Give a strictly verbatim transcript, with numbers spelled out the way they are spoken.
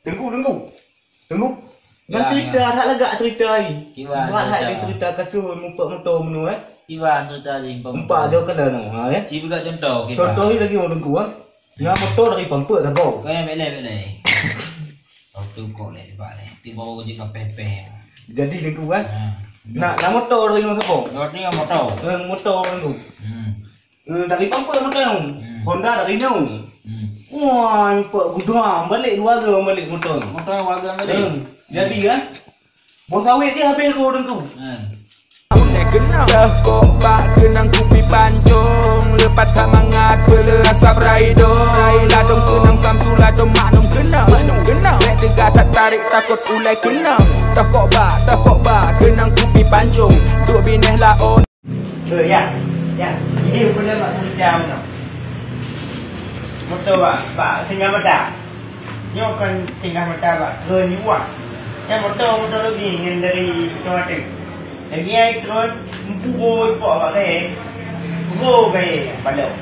Teungku, teungku. Teungku. Nyan cerita, ya, that lagak cerita ni. Kiban cerita. That cerita kasus mupok moto meunoe, eh. Kiban cerita ni, empat, empat jauh kala nyoe, ha, eh. Ci peugah contoh, kiban. Contoh ni lagi, oh, teungku, eh. Nyan moto dari Pampek Sabong. Kau yang belai-belai. Kau tu kok leh, sebab leh. Tiba baru je kau peh-peh. Jadi, teungku, eh. Ha. Nak, nak moto dari Sabong. Lewat ni moto. Eh, moto, teungku. Hmm. Eh, dari Pampek moto nyoe. Hmm. Honda dari nyoe. Hmm. Wah, nampak gudang balik dua orang balik moto. Moto dua orang balik. Hmm. Jadi kan? Bos sawit dia habis aku dengku. Hmm. Teuhkok bak geunang kupi pancong, leupah that mangat peuleu asap raidong. Ladom keunong Samsu, ladom maknum keunong. Bèk teuga that tarek takot ulai keunong. Teuhkok bak, teuhkok bak geunang kupi pancong. Duek binéh laôt. Eh, ya, ya. Ini rupanya mak kerja mana? Moto bak, bak singgah mata. Nyoe kan singgah mata bak treun yuwah. Nyan moto, moto lagi ngon dari Bintang Ateuh. Lagi ai treun empu go ipok bak kayèe. Go kayèe balok.